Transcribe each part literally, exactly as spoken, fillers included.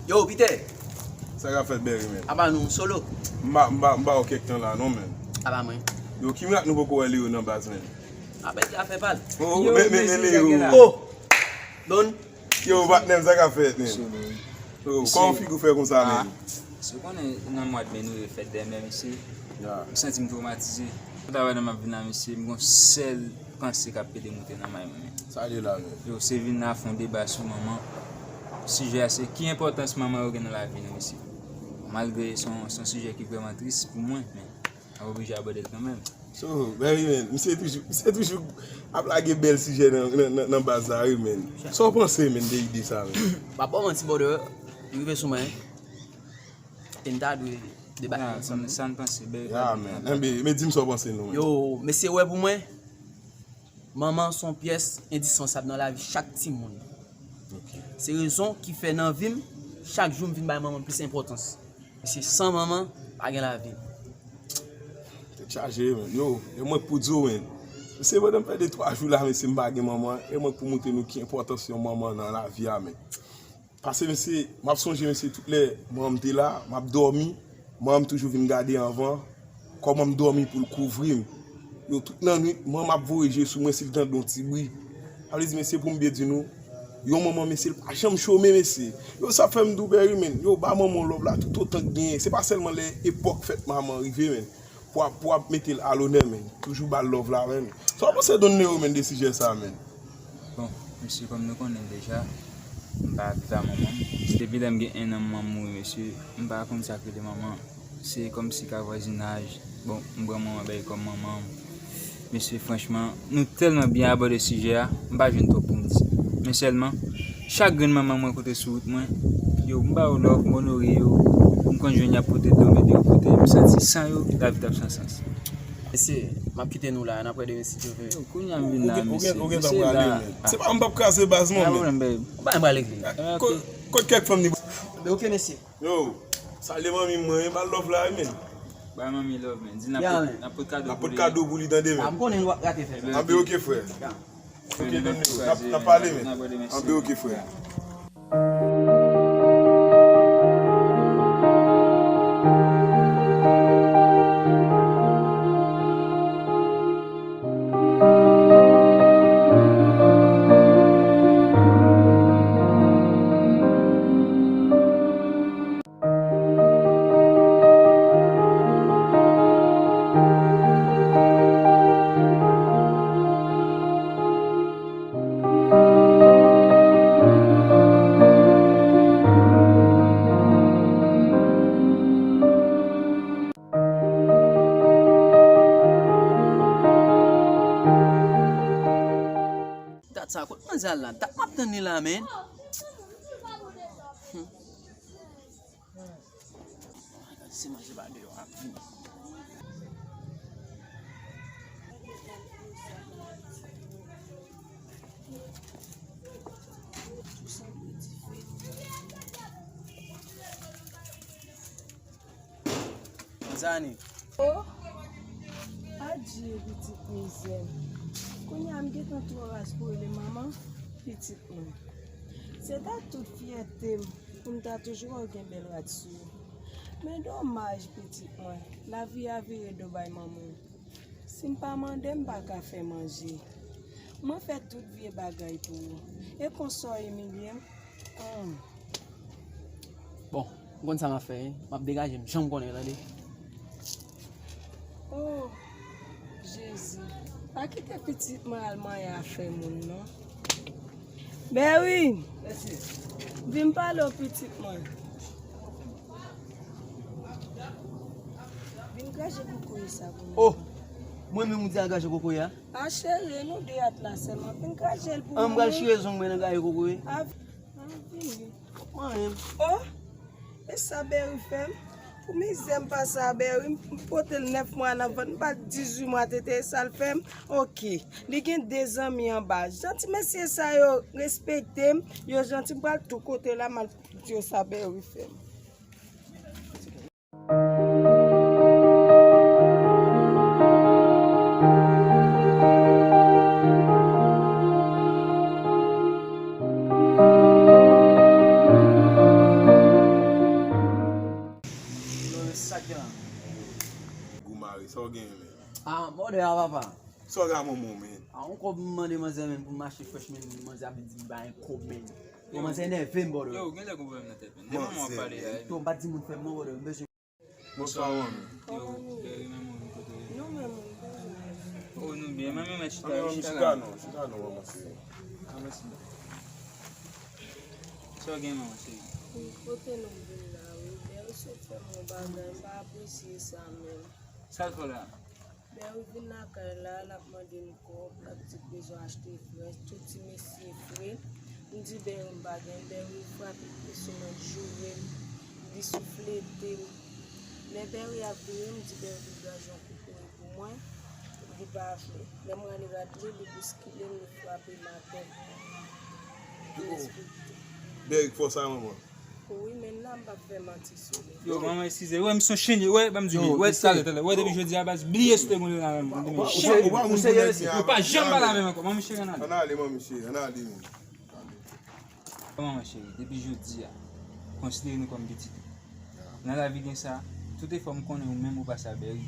Yo, Peter! Sa k ap fèt, Berry, men? Apa nou solo? M pa, m pa, m pa wè w kèk tan la, non, men. Apa mwen? Yo, ki mirak nou poko wè Leo nan baz, men? Apa, li ka fè pa l. Oh, men, men, men, Leo. Oh! Don. Yo, patnè m, sa k ap fèt, men? Solo, wi. Oh, kòman figi w fè konsa, men? Ah, si w konnen nan mwa de me nou ye fèt dèyè men, mesye. Ya. M santi m twomatize. Tout travay nan m ap vin la, mesye, m gon sèl panse k ap pete moute nan may mwen, men. Sa li la, men? Yo, se vin la fè yon deba sou manman. Sijè a se ki enpòtans manman yo gen nan lavi nou, mesye. Malgre se yon, se yon sijè ki vrèman tris pou mwen, men m ap oblije abòde l kanmenm. So, Berry, men, misye toujou, misye toujou ap lage bèl sijè nan, nan, nan, nan baz la, wi, men. Sa w panse, men, de ide sa, men? M ap ba w manti, brother, li rive sou mwen. E n ta dwe debake ansanm. Sa n panse, Berry? Ya, men. Enben, men di m sa w panse, non, men. Yo, mesye, wè pou mwen, manman se yon pyès endispansab nan lavi chak timoun. Ok. Se rezon ki fè nan vi m, chak jou m vin bay manman m plis enpòtans. Mesye, san manman, pa gen lavi. Tèt chaje, men. Yo, e mwen k pou di w, men. Mesye, pandan m fè de twa jou la, mesye, m pa gen manman. E mwen k pou montre nou ki enpòtans yon manman nan lavi a, men. Paske, mesye, m ap sonje, mesye, tout lè manman m te la, m ap dòmi, manman m toujou vin gade anvan, kòman m dòmi pou l kouvri m. Yo, tout nan nwit, manman m ap voye je sou mwen si l tande yon ti bri. Sa vle di, mesye, pou m byen di nou, yon manman, mesye, l pa janm chome, mesye. Yo, sa fè m di w, Berry, men, yo, ba manman w love la toutotan k genyen. Se pa sèlman lè epòk fèt manman rive, men. Pou w ap, pou w ap mete l alonè, men. Toujou ba l love la, men. Sa w panse, Don Nero, men, de sijè sa, men? Bon, mesye, kòm nou konnen l deja, m pa viv a manman m. Depi lè m gen en an, manman m mouri, mesye. M pa konn sa k rele manman. Se kòmsi ka vwazinaj. Bon, m pran manman bèy kòm manman m. Mesye, franchman, nou tèlman byen abòde sijè a, m pa jwenn twòp pou m di. Men sèlman, chak grenn manman mwen kote sou wout mwen, yo, m ba yo love, m onore yo, m konn jwenn y ap pote dlo m ede yo pote, m santi san yo, lavi t ap san sans. Mesye, m ap kite nou la, n ap wè demen si Dye vle. Yo, kounye a m vin la, mesye. Ou gen, ou gen tan prale, men. Se pa m p ap kraze baz, non, men. Pa pwoblèm, bèy. Ou pa m prale. Kot, kot kèk fanm ni. Ok, mesye. Yo, salye manmi mwen, ba l love la, wi, men. Ba manmi love, men. Di n ap pot, n ap pot kado pou li. N ap pot kado pou li, tande, men. Ah, m konnen nou ap rate fè sa. Anben, ok, frè. Ok, Don Nero, n ap, n ap pale, men. Anben, ok, frè. Dat sa, kot manzè al la? Dat m ap tann li la, men. Hmm. Gad si manje pa deyò ap vini. Zani. Oh, adye pitit mizè. Kounye a m gentan twò raz pou rele manman pitit mwen. Se ta tout fyète m pou m ta toujou wè w gen bèl rad sou ou. Men domaj, pitit mwen, lavi a vire do bay manman w. Si m pa mande, m pa ka fè manje. Mwen fè tout vye bagay pou ou. E konsa w imilye m? Humm. Bon, m konn sa m ap fè, wi. M ap degaje m jan m konnen, tande. Oh, Jezi. Pa kite pitit mwen al manyen afè moun, non. Berry! Vin pale w, pitit mwen. Vin krache kokoye sa pou mwen. Oh! Mwen menm ou di al krache kokoye a? A cheri, e nou de at la sèlman. Vin krache l pou mwen. An m pral chire zong mwen nan gaye kokoye. A, a vini. Mwen menm. Oh! E sa Berry fè m? Pou mizè m pase a Berry, m pote l nèf mwa nan vant, m pa t dizuit mwa tete, e sa l fè m? Oke. Li gen de zanmi anba. Jan ti mesye sa yo respekte m, yo janti, m pral tou kote la, m al di yo sa Berry fè m. Sa w gen, men? Ah, mòde a, papa. Sa w gen a manman w, men? Ah, yon kòb m mande manzè, men, pou m achte fresh, men, manzè ap di m pa gen kòb, men. Yo, manzè nève m, bòdò. Yo, gen lè gon pwoblèm nan tèt, men. De manman w ap pale a. Yo, m pa di moun fè m non, bòdò. M bezwen. Bonswa, manmi. Yo, Bèri, men moun kote w ye? Nou menm, nou bezwen. Oh, nou byen. Manmi, men chita, manmi, chita chita la. Non, chita non, manman, se. Ah, mèsi. Sa w gen, manman, cheri? Wi, kote nou vin la, wi. Bèri sot fè m yon bagay, m pa apresye sa menm. Sa l fè w la? Bèri vin lakay la, l ap mande m kòb, l ap di l bezwen achte frèch, tout ti mesye fre. M di Bèri m pa gen, Bèri frape pye sou mwen, joure m, li souflete m. Lè Bèri ap vire, m di Bèri degaje yon kout men pou mwen, li pa vle. Lè m rale rad li, li bouskile m, li frape m atè. Li respekte. Bèri k fè w sa, manman? Wi, men la m p ap fè manti sou li. Yo, manman, eskize. Wè, misye chen, wè, ban m di w, wè, talè, talè. Wè, depi jodi a, baz, bliye sou te moun la, menm. Ou pa janm pale avè m ankò. Manman, cheri, ann ale. Ann ale, manmi, cheri, ann ale, men. Manman, cheri, depi jodi a, konsidere nou kòm pitit ou. Nan lavi gen sa, tout efò m konnen ou menm ou pase a Bèri.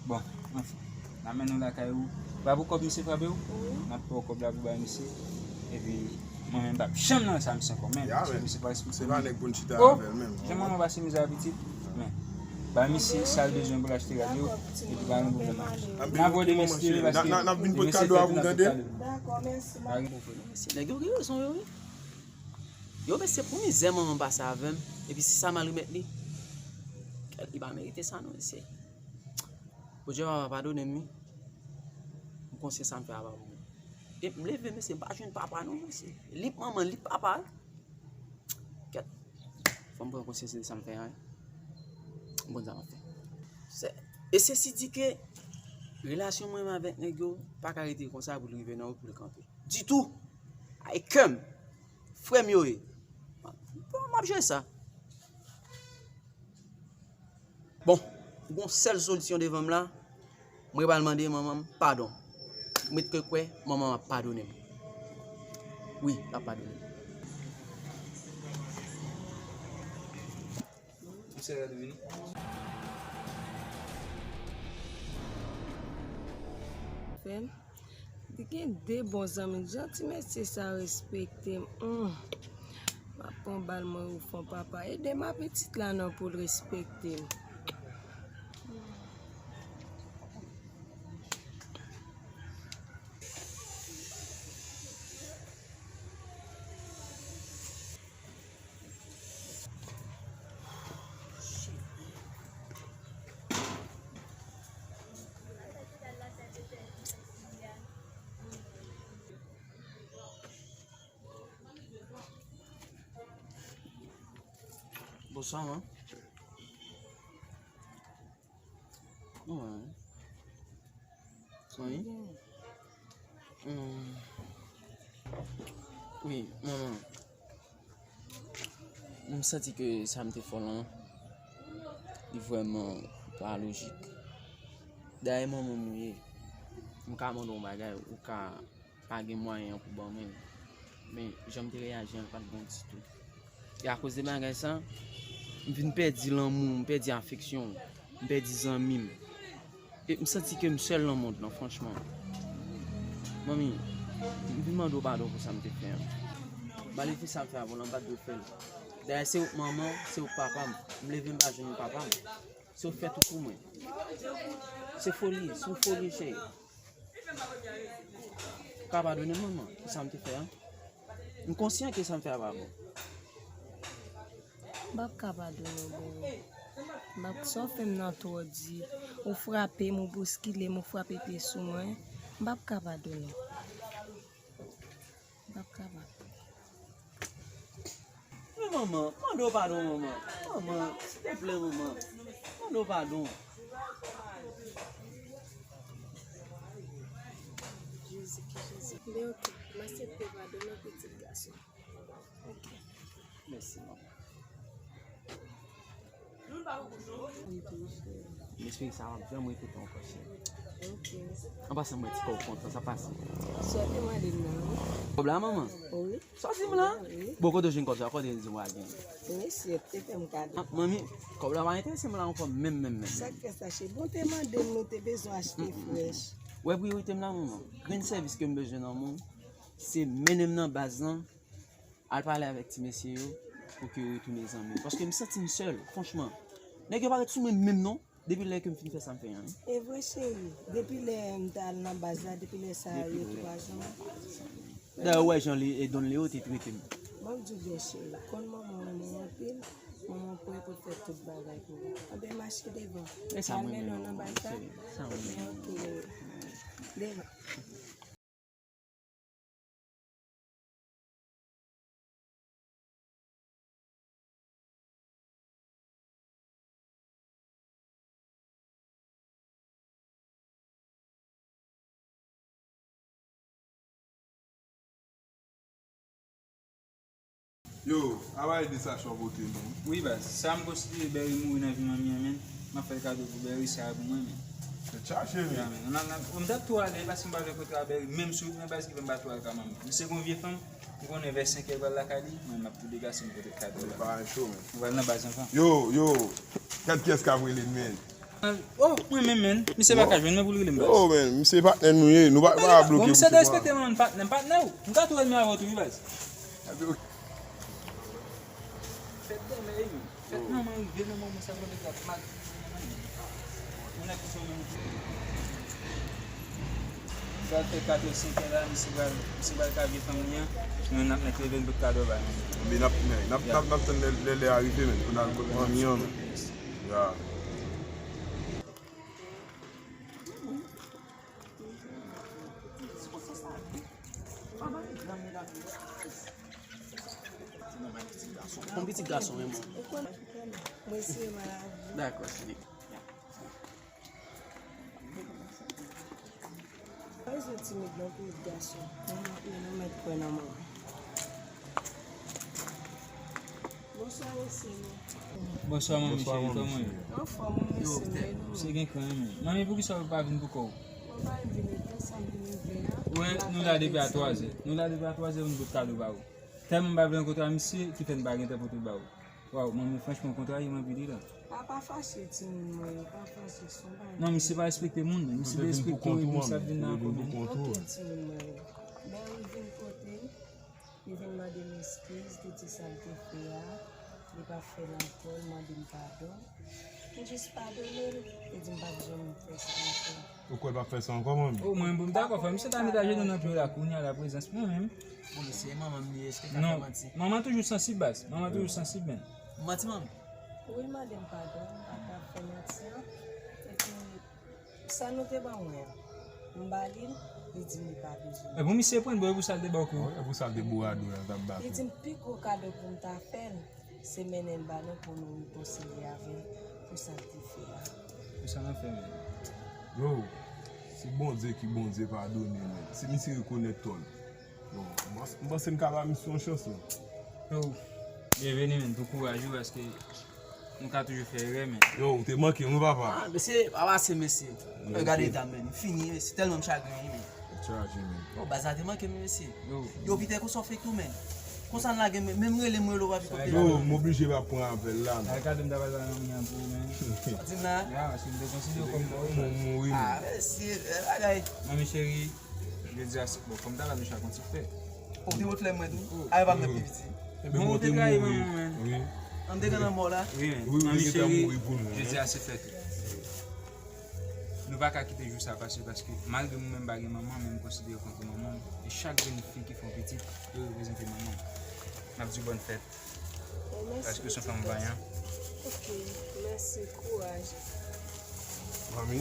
Bon, anfen, n a mennen w lakay ou. Pa pou kòb misye frape w? Wi. N ap pran kòb la pou bay misye. Epi, mwen menm, m p ap janm nan sa misye ankò, men, paske misye pa respekte m. Se pa nèg pou n chita avè l menm. Jan manman pase mizè a pitit, men, bay misye sa l bezwen pou l achte rad yo, epi pa gen pwoblèm. N a voye de mesye, paske n a, n a, n ap vin pote kado a pou w tande. Dakò, mèsi, m ap. Pa gen pwoblèm. Mesye, nèg yo gen rezon, yo, wi. Yo, men se pou mizè manman pase avè m, epi se sa m al remèt li. Kèt, li pa merite sa non, mesye. Bondye papa padone m, wi. M konsyan sa m fè a pa bon. E m leve, mesye, m pa jwenn papa non, mesye. Li p manman, li p papa. Kèt, fò m pran konsyans de sa m fè a, wi. M konn sa m ap fè. Se, e se si di ke relasyon mwen menm avèk nèg yo pa ka rete konsa pou l rive nan wout pou l kanpe. Ditou. Ay kè m. Frè m yo ye. Bon, m ap jere sa. Bon, gon sèl solisyon devan m la. Mwen pral mande manman m padon. Mwen te kwè manman m ap padone m. Wi, l ap padone m. Misye rèd wi non. Fè m. Li gen de bon zanmi. Jan ti mesye sa respekte m. Hum. M ap pran bal mwen ou fon papa. Ede m a pitit la non pou l respekte m. Bonswa, man. Wi. Wi. Wi, manman. M santi ke sa m te fè w lan, li vrèman pa lojik. Dayè manman m ou ye, m ka mande w yon bagay, ou ka pa gen mwayen an pou ban mwen. Men, jan m te reyaji an, l pa t bon ditou. E akoz de bagay sa, m vin pèdi lanmou, m pèdi afeksyon, m pèdi zanmi m. E m santi ke m sèl nan mond lan, franchman. Manmi, m vin mande w padon pou sa m te fè an. Malefis sa m fè avè w lan, m pa t dwe fè l. Dayè, se ou k manman, se ou k papa m. M leve, m pa jwenn papa m. Se ou k fè tout pou mwen. Se foli, se yon foli, cheri. Ou ka padone m, manman, pou sa m te fè an? M konsyan ke sa m fè a pa bon. M p ap ka padone w, Bèri. M p ap, sa w fè m nan twò di. Ou frape m, ou bouskile m, ou frape pye sou mwen. M p ap ka padone w. M p ap ka padone w. Men manman, mande w padon, manman. Manman, silteplè, manman. Mande w padon. Jezi, ki Jezi. Men oke, m aksepte padon nan pitit gason. Oke. Mèsi, manman. M espere sa w ap janm repete ankò, cheri. Ok. An pasan, mwen ti kòb kontan, sa pase. Sa w te mande m nan, wi. Kòb la, manman? Wi. Sa w di m la? Wi. Bon, kote w jwenn kòb sa? Kote w di m w a gen? Mesye te fè m kado. Ah, manmi, kòb la pa enterese m la ankò, menm, menm, menm. Sa k fè sa, cheri? Bon, te mande m, nou te bezwen achte frèch. Wè priyorite m la, manman. Grenn sèvis ke m bezwen nan moun, se mennen m nan baz lan, al pale avèk ti mesye yo pou ke yo retounen zanmi. Paske m santi m sèl, franchman. Nèg yo pa ret sou mwen menm non, depi lè ke m fin fè sa m fè an. E vre, cheri, depi lè m t al nan baz la, depi lè sa yo tou pa janm. Dayè, ou wè jan li, e Don Leo te trete m. Bon, m di w byen, cheri, konn manman w renmen w anpil, manman w prè pou l fè tout bagay pou ou. Anben, mache devan. E sa mwen menm, cheri, sa mwen menm. Ok, devan. Yo, a bay de sa chò pote non. Wi baz, sa m konsidere Berry mouri nan vi manmi an, men m ap fè l kado pou Berry, sa a pou mwen, men. Tèt chaje, men. Ya, men. N ap, n ap, m t ap tou ale, paske m pa vle kote a Berry, menm si w gen baz ki fè m pa tou al ka manmi. Misye gon vye fanm, m konnen vè senk è l pral lakay li, mwen m ap tou degase m pote kado la. Bagay cho, men. M pral nan baz anvan. Yo, yo, gad kiyès k ap rele m, men. Oh, mwen menm, men. Misye pa ka jwenn mwen pou l rele m baz. Yo, men, misye patnè nou ye, nou pa, pa bloke misye. Bon, misye derespekte mwen, patnè m, patnè w. M ka tou renmen avè w tou, wi, baz. Fèt dèmen, wi. Fèt manman rive, men manman sa pran de kat mal. Mwen ak misye menm. Pral fè kat è, senk è la, misye pral, misye pral ka vye fanm li an. Men n ap mèt leve n pou kado bay. Men n ap, men n ap, n ap, n ap tann lè, lè, lè a rive, men, pou n al kot manmi an, men. Ya. Yon pitit gason, men mwen. Dakò, cheri. Pa bezwen timid non pou yon gason. Manman, nou mèt kwè nan manman. Bonswa, mesye nou. Bonswa, manmi cheri, kòman w ye? Anfòm, wi, mesye nou. Yo, misye gen kran, wi, men. Manmi, poukisa w pa vin pou kò w? Mwen pa vin vin pou sa, m vin vin la. Wè, nou la depi a twazè. Nou la depi a twazè pou n pot kado ba ou. Tèlman m pa vle rankontre a misye, ki fè n pa gentan pote ba ou. Waw, manmi, franchman, w kontrarye m anpil wi la. A, pa fache, timoun mwen, pa fache, se yon bagay. Non, misye pa respekte moun, men misye derespekte w epi misye ap vin nan kò, men. Ok, timoun mwen. Berry vin kote m, li vin mande m eskiz, li di sa l te fè a, li pa fè l ankò, l mande m padon. M jis padone l, li di m p ap janm fè sa ankò. Ou kwè l p ap fè sa ankò, manmi? O, mwen menm pou m dakò, frè m, se ta met ajenou nan pye w la kounye a la prezans mwen menm. Bon, mesye, e manman m li ye, èske l ka fè manti? Non, manman toujou sansib, baz. Manman toujou sansib, men. Manti, manmi? Wi, l mande m padon, m pa t ap fè manti an. Epi, sa nou te ban mwen an, m ba li l, li di m li pa bezwen. E bon, misye pran l, bon, e pou sa l te ba w kou. Wi, e pou sa l te bourado, l t ap ba kou. Li di m pi gwo kado pou m ta fè l, se mennen l ba nou pou nou rekonsilye avè l pou sa l te fè a. Pou sa n ap fè menm? Yo, se Bondye ki Bondye padone, men. Se misye rekonèt tò l. Yo, m pans-, m panse m ka ba misye yon chans, men. Yo, byenveni, men. Pou kouraj ou, paske nou ka toujou fè erè, men. Yo, ou te manke m, wi, papa. Ah, mesye, pa pase, mesye. Gade eta m, men. Fini, mesye. Tèlman m chagren, men. Tèt chaje, men. Yo, baz la te manke m, mesye. Yo. Yo, Peter, konsa w fè tou, men. Konsa n lage, men, menm rele m, rele w pa pi konte. Yo, m oblije pa pran apèl la, men. Ay, gade m ta pral ba nan mwen pou ou, men. Sa w di m la? Ya, paske m te konsidere w kòm mò, wi. Mò, mò, wi, men. Ah, mesye, bèl bagay. Manmi cheri, jodi a, se, bon, fò m ta ba nou chak yon ti flè. Ou te pot flè mwen tou? Ay, pa m nan pi piti. Bon, ou te trayi manman w, men. Wi. An te gen nan mò la? Wi, men. Manmi cheri, jodi a se fèt ou. Nou pa ka kite jou sa pase, paske malgre mwen menm pa gen manman, men m konsidere w kòm manman m. E chak grenn fi ki fè yon pitit, yo reprezante manman m. N ap di w bòn fèt. Paske w se yon fanm vanyan. Ok, mèsi, kouraj. Manmi,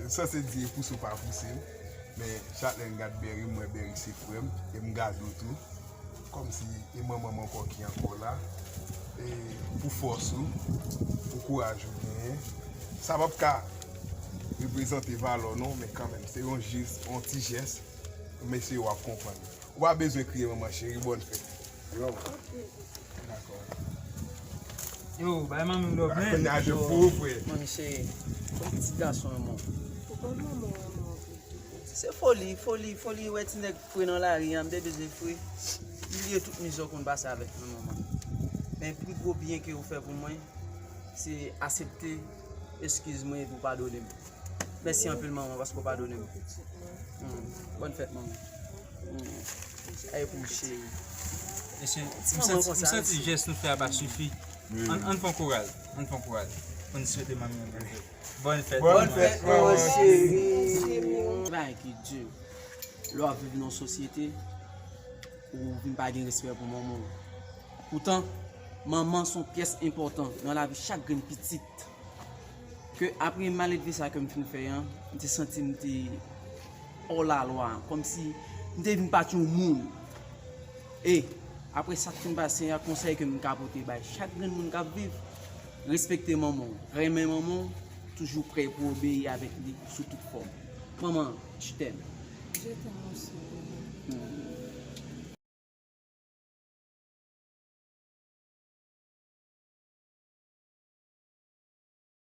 m sanse di e pouse w pa pouse m, men chak lè m gad Berry, m wè Berry se frè m, e m gade w tou. Kòmsi e manman m ankò ki ankò la, e pou fòs ou, pou kouraj ou genyen. Sa p ap ka reprezante valè w non, men kanmenm, se yon jès, yon ti jès, mesye w ap konprann. Ou pa bezwen kriye manman cheri, bòn fèt. Yo. Dakò. Yo, bay manmi w love, men. Kounya je fou, frè. Manmi cheri, kòm pitit gason an, mwen. Bon, manman w renmen w anpil tou. Se foli, foli, foli, wè ti nèg fre nan lari a, m te bezwen fre. M bliye tout mizè w konn pase avèk mwen, manman. Men pli gwo byen ke ou fè pou mwen, se aksepte eskiz mwen epi w padone m. Mèsi anpil, manman, paske w padone m. Hmm. Bòn fèt, manman. Hmm. Ay pou cheri. Mesye, m santi, m santi jès nou fè a pa sifi. Ann, ann fè yon koral. Ann fè yon koral. Ann swete manmi yon bòn fèt. Bòn fèt, manman. Bòn fèt, manman cheri. Bagay ki di, lè w ap viv nan yon sosyete, ou vin pa gen respè pou manman w. Poutan, manman se yon pyès enpòtan nan lavi chak grenn pitit. Ke apre maledve sa ke m fin fè an, m te santi m te hors la loi, kòmsi m te vin pa t yon moun. E apre sa k fin pase a, konsèy ke m ka pote bay chak grenn moun k ap viv, respekte manman w, renmen manman w, toujou prè pou obeyi avèk li sou tout fòm. Manman, je t'aime. Je t'aime aussi, bébé. Hmm.